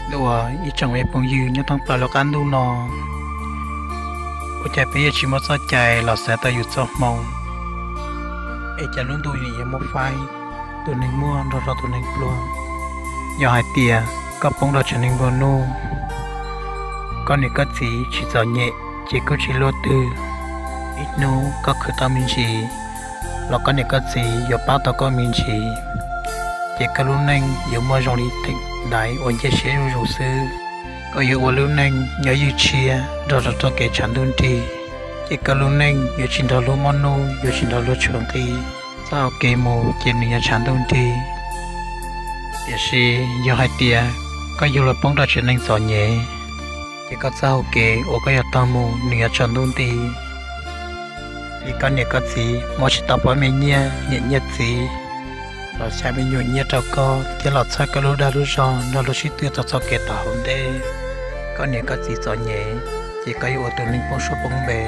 Ntuj, ib tsoom me phooj ywg nyob thoob plaws lub qab ntuj no, ua cas peb yuav tsis muaj txoj cai los xav tau yus txoj hmoo, es cas lub ntuj yuav muab faib tus neeg muaj nrog rau tus neeg pluag? Yog hais tias koj poob rau tsev neeg nplua nuj, koj niam koj txiv tsis txom nyem ces koj tsis luaj twg, ib hnub koj khwv tau me ntsis los koj niam koj txiv yuav pab tau koj me ntsis, ces koj lub neej yuav muaj zoo li theem ntaiv uas nce siab zuj zus xwb. Koj yuav ua lub neej nyob ywj tshiab nrog rau txoj kev tshav ntuj nrig, ces koj lub neej yuav tsis nrog luag muaj nuj, yuav tsis nrog luag tshuav nqi. Txoj hau kev mus ces nws yuav tshav ntuj nrig. Tiam sis yog hais tias koj yug los poob rau tsev neeg txom nyem, ces koj txoj hau kev uas koj yuav taug mus nws yuav tsaus ntuj nti. Vim koj niam koj txiv muab tsis tau pob me nyiaj niam nyiaj txiv los xya me nyuam nyiaj rau koj thiab los txhawb koj lub dag lub zog nrog luag sib tw txog txoj kev tom hauv ntej. Koj niam koj txiv txom nyem, ces koj yuav ua tus neeg poob suab poob npe.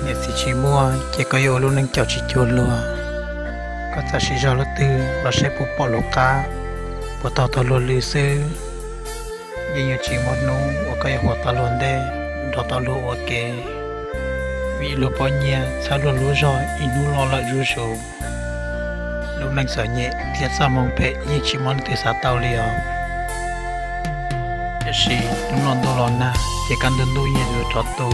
Niam txiv tsis muaj ces koj yuav ua lub neej caum tsis cuag luag. Koj txawm siv zog luaj twg los saib puas pom luag qab, puas taug tau luag lw xwb. Yeej yuav tsis muaj hnub uas koj yuav huam tau luag ntej, nrog tau luag ua ke. Vim luag pob nyiaj txhawb luag lub zog ib hnub los lawm zuj zus. Lub neej txom nyem thiab txoj hmoo phem yeej tsis muaj leej twg xav tau li os. Tiam sis hnub no ntuj los nag ces kaj ntug ntuj yeej yuav rov tu,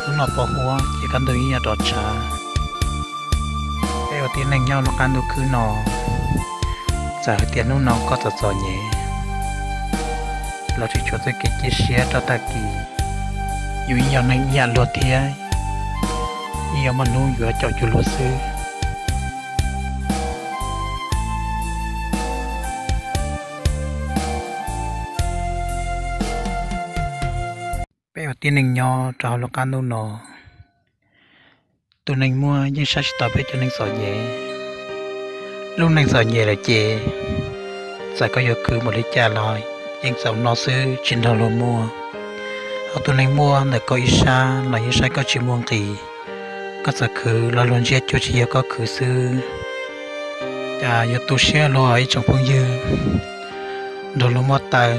hnub no pos huab ces kaj ntug yeej yuav rov tshav. Peb ua tib neeg nyob lub qab ntuj khwb no, txawm hais tias hnub no koj txom txom nyem los tsis tshuav txoj kev cia siab rau tag kis. Yus yeej yog neeg ib yam luag thiab, yeej yuav muaj hnub yuav caum cuag luag xwb. Peb ua tib neeg nyob rau hauv lub qab ntuj no, tus neeg muaj yeej saib tsis taus peb cov neeg txom nyem. Lub neej txom nyem lawm ces txawm koj yuav khwv npaum li cas los yeej txaus no xwb tsis nrog luag muaj. Ho tus neeg muaj ntawm koj ib sab los yeej saib koj tsis muaj nqis. Koj txawm khwv los luag ntsia cuag tsis yog koj khwv xwb. Cas yuav tu siab luag ib tsoom phooj ywg, nrog luag muaj taw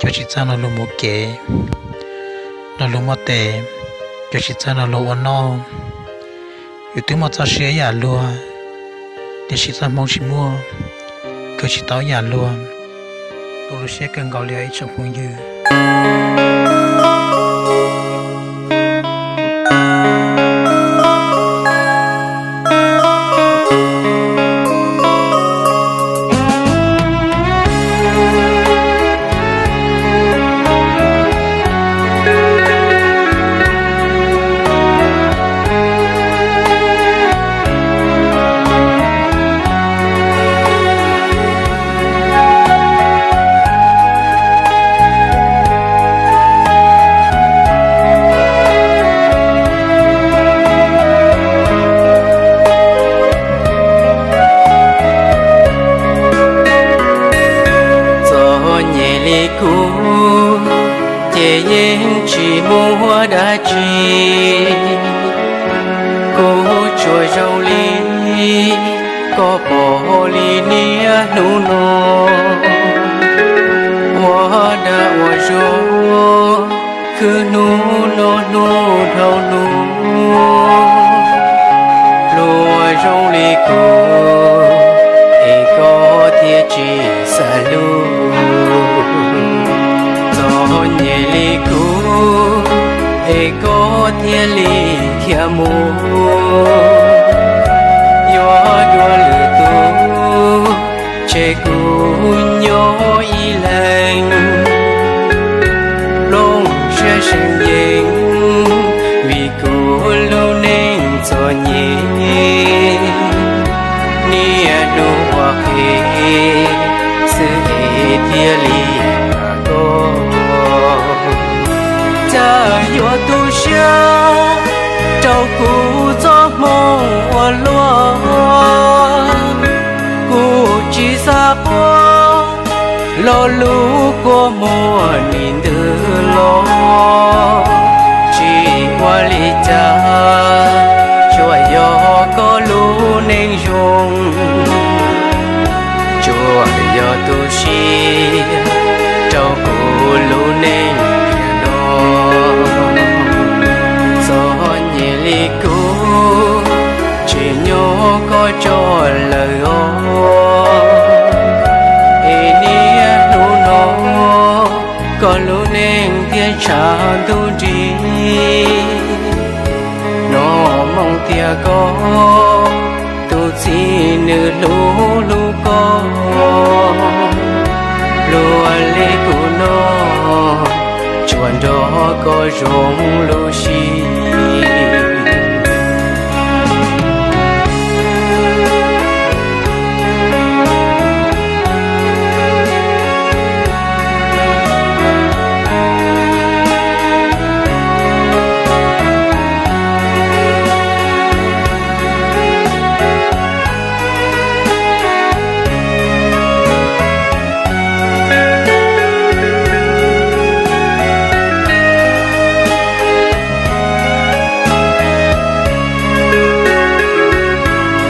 cuag tsis txawj nrog luag mus kev, nrog luag muaj tes cuag tsis txawj nrog luag ua noj. Yus twb muaj txoj sia ib yam luag, tiam sis txoj hmoo tsis muaj, khwv tsis tau ib yam luag. Tu lub siab kawg nkaus li os ib tsoom phooj ywg. Txom nyem li kuv ces yeej tsis muaj dab tsi, kuv tsuas zoo li koj pom li niaj hnub no, ua dag ua zog khwv hnub no hnub dhau hnub. Luag zoo li kuv es koj thiaj tsis xav hlub, txom nyem li kuv es koj thiaj li khiav mus. Yuav dua lwm tus tseg kuv nyob ib leeg, plooj siab seem yeej vim kuv lub neej txom nyem. Niaj hnub ua qhev xwb es thiaj li kam koj, cas yuav tu siab rau kuv txoj hmoo ua luaj. Kuv tsis xav quaj, lo lus kua muag nim ntws los, tsis ua li cas, tsuas yog koj lub neej zoo, tsuas Koj yog tu siab rau kuv lub neej tiag no. Txom nyem li kuv tsis nyob koj tso lawm os. Es niaj hnub no koj lub neej thiaj tshav ntuj nrig. Noj moo tiag koj tus txiv nws hlub hlub koj. Luag li kuv no tsuas nrog koj zoo lub siab.